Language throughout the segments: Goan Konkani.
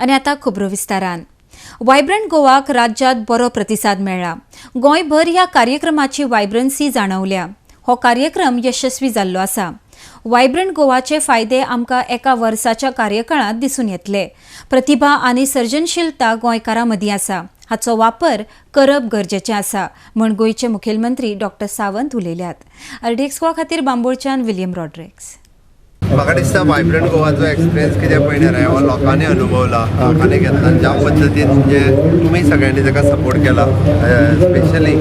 आनी आतां खबरो विस्तारान. वायब्रंट गोवाक राज्यांत बरो प्रतिसाद मेळ्ळा. गोंयभर ह्या कार्यक्रमाची वायब्रन्सी जाणवल्या. हो कार्यक्रम यशस्वी जाल्लो आसा. वायब्रंट गोवाचे फायदे आमकां एका वर्साच्या कार्यकाळांत दिसून येतले. प्रतिभा आनी सर्जनशीलता गोंयकारां मदीं आसा, हाचो वापर करप गरजेचें आसा म्हूण गोंयचे मुखेलमंत्री डॉक्टर सावंत उलयल्यात. आरडीएक्स गोवा खातीर बांबोळच्यान विलियम रॉड्रिक्स. म्हाका दिसता, वायब्रंट गोवाचो एक्सपिरियन्स कितें पळय न्ही, हो लोकांनी अनुभवला, लोकांनी घेतला आनी ज्या पद्दतीन म्हणजे तुमी सगळ्यांनी ताका सपोर्ट केला. Specially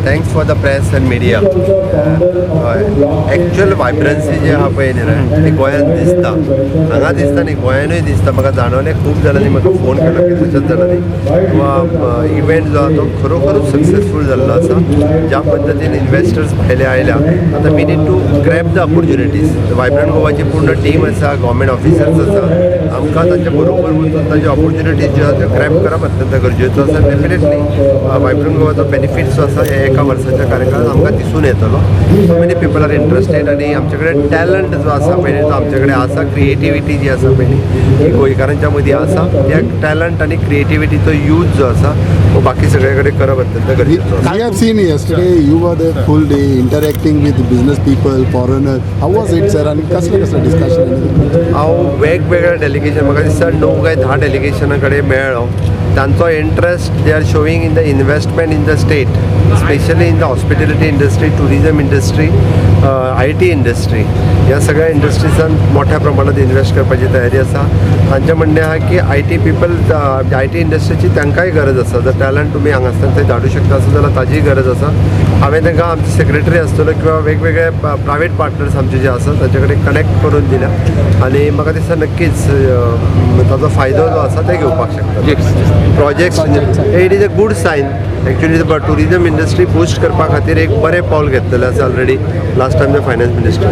thanks for the press and media. हय, एक्चुअल वायब्रन्सी जी आहा पळय न्ही, ती गोंयांत दिसता, हांगा दिसता न्ही, गोंयानूय दिसता. म्हाका जाणवलें, खूब जाणांनी म्हाका फोन केलो, कितल्याशाच जाणांनी, किंवा इव्हेंट जो आहा तो खरोखरूच सक्सेसफूल जाल्लो आसा. ज्या पद्दतीन इन्वेस्टर्स भायले आयल्या, आतां we need to grab the opportunities. Vibrant गोवाची पूर्ण टीम आसा, गव्हर्मेंट ऑफिसर्स आसा, आमकां तांच्या बरोबर वचून तांचे ऑपॉर्च्युनिटीज ज्यो आहा त्यो ग्रॅब करप अत्यंत गरजेचो आसा. डेफिनेटली वायब्रंट गोवाचो बेनिफीट जो आसा, हे एका वर्साच्या कार्यकाळात आमकां दिसून येतलो. So many people are interested आनी आमचे कडेन टॅलंट जो आसा पळय, तो आमचे कडेन आसा. क्रिएटिविटी जी आसा पळय, ती गोंयकारांच्या मदीं आसा. त्या टॅलंट आनी क्रिएटिविटीचो यूज जो आसा, तो बाकी सगळे कडेन करप अत्यंत गरजेचो आसा. We have seen yesterday you were there full day interacting with business people, foreigner. How was it, sir? आणि कसले कसले डिस्कशन? हांव वेगवेगळ्या डेलिगेशन, म्हाका दिसता णव काय 10 डेलिगेशना कडेन मेळ्ळो. तांचो interest they are showing in the investment in the state, specially in the hospitality industry, tourism industry, IT industry. ह्या सगळ्या इंडस्ट्रीजान मोठ्या प्रमाणात इन्व्हेस्ट करपाची तयारी आसा. तांचें म्हणणें आहा की IT people, IT इंडस्ट्रीची तांकांय गरज आसा. जर टॅलंट तुमी हांगासर थंय धाडूं शकता आसत जाल्यार ताजीय गरज आसा. हांवें तांकां आमचे सेक्रेटरी आसतलो किंवा वेगवेगळे प्रायवेट पार्टनर्स आमचे जे आसा, तांचे कडेन कनेक्ट करून दिल्या आनी म्हाका दिसता नक्कीच ताचो फायदो जो आसा ते घेवपाक शकता. Projects, it is a good sign actually. Tourism industry boost करपा खातीर एक बरें पावल घेतलेलें आसा already last time the finance minister.